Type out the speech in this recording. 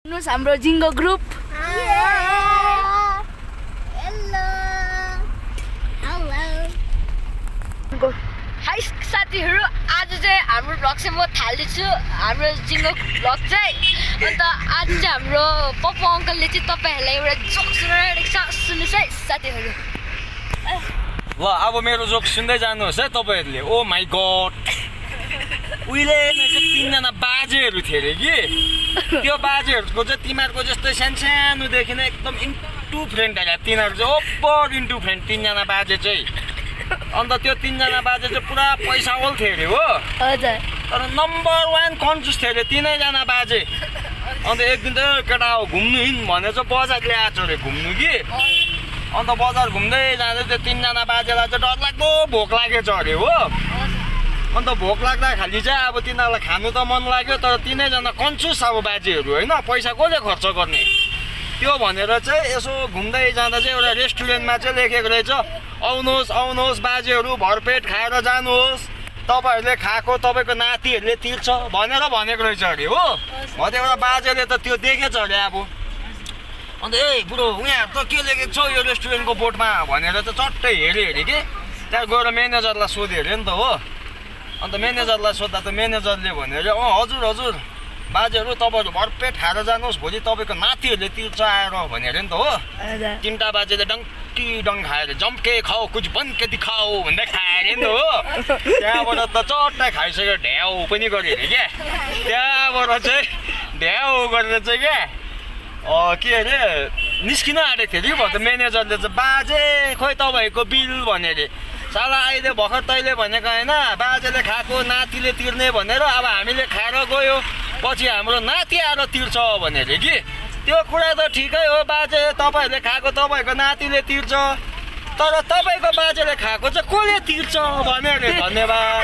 हाम्रो जिङ्गो group high साथीहरू, आज चाहिँ हाम्रो भ्लग चाहिँ म थाल्दैछु। हाम्रो जिङ्गो भ्लग चाहिँ अन्त आज चाहिँ हाम्रो पप्पु अङ्कलले चाहिँ तपाईँहरूलाई एउटा जोक सुनाइरहेको छ। सुन्नुहोस् है साथीहरू। ल अब मेरो जोक सुन्दै जानुहोस् है तपाईँहरूले। ओ माई गड, उहिले चाहिँ तीनजना बाजेहरू थिए अरे कि त्यो बाजेहरूको चाहिँ तिमीहरूको जस्तै सानसानोदेखि नै एकदम इन्टु फ्रेन्ड आएर तिनीहरू चाहिँ ओभर इन्टु फ्रेन्ड तीनजना बाजे चाहिँ। अन्त त्यो तीनजना बाजे चाहिँ पुरा पैसावाल थिए अरे हो। हजुर। तर नम्बर 1 कन्जुस थिए अरे तिनैजना बाजे। अन्त एक दिन त केटा हो घुम्नु हिँड भने चाहिँ बजार ल्याएको अरे घुम्नु कि। अन्त बजार घुम्दै जाँदै त्यो तीनजना बाजेलाई चाहिँ डरलाग्दो भोक लागेछ अरे हो। अन्त भोक लाग्दा खालि चाहिँ अब तिनीहरूलाई खानु त मन लाग्यो, तर तिनैजना कन्जुस अब बाजेहरू होइन, पैसा कसले खर्च गर्ने त्यो भनेर चाहिँ यसो घुम्दै जाँदा चाहिँ एउटा रेस्टुरेन्टमा चाहिँ लेखेको रहेछ, आउनुहोस् आउनुहोस् बाजेहरू भरपेट खाएर जानुहोस्, तपाईँहरूले खाएको तपाईँको नातिहरूले तिर्छ भनेर भनेको रहेछ अरे हो। म त एउटा बाजेले त त्यो देखेछ अरे अब। अन्त ए बुढो उहाँहरू त के लेखेको छ यो रेस्टुरेन्टको बोर्डमा भनेर त चट्टै हेऱ्यो अरे कि। त्यहाँ गएर म्यानेजरलाई सोध्यो अरे नि त हो। अन्त म्यानेजरलाई सोद्धा त म्यानेजरले भन्यो अरे हजुर हजुर बाजेहरू तपाईँहरू भरपेट खाएर जानुहोस्, भोलि तपाईँको नातिहरूले तिर्छ आएर भन्यो अरे नि त हो। तिनवटा बाजेले डङ्की डङ खाएर जम्के खाऊ कुछ बनके दिखाऊ भन्दै खायो अरे नि त हो। त्यहाँबाट त चट्टै खाइसक्यो, ढ्याउ पनि गऱ्यो अरे क्या। त्यहाँबाट चाहिँ ढ्याउ गरेर चाहिँ क्या के अरे निस्किन आँटेको थियो कि भयो त। म्यानेजरले चाहिँ बाजे खोइ तपाईँको बिल भन्यो अरे। साला अहिले भर्खर तैँले भनेको होइन बाजेले खाएको नातिले तिर्ने भनेर, अब हामीले खाएर गयो पछि हाम्रो नाति आएर तिर्छ भन्यो अरे कि। त्यो कुरा त ठिकै हो, बाजे तपाईँहरूले खाएको तपाईँको नातिले तिर्छ, तर तपाईँको बाजेले खाएको चाहिँ कसले तिर्छ भन्यो अरे। धन्यवाद।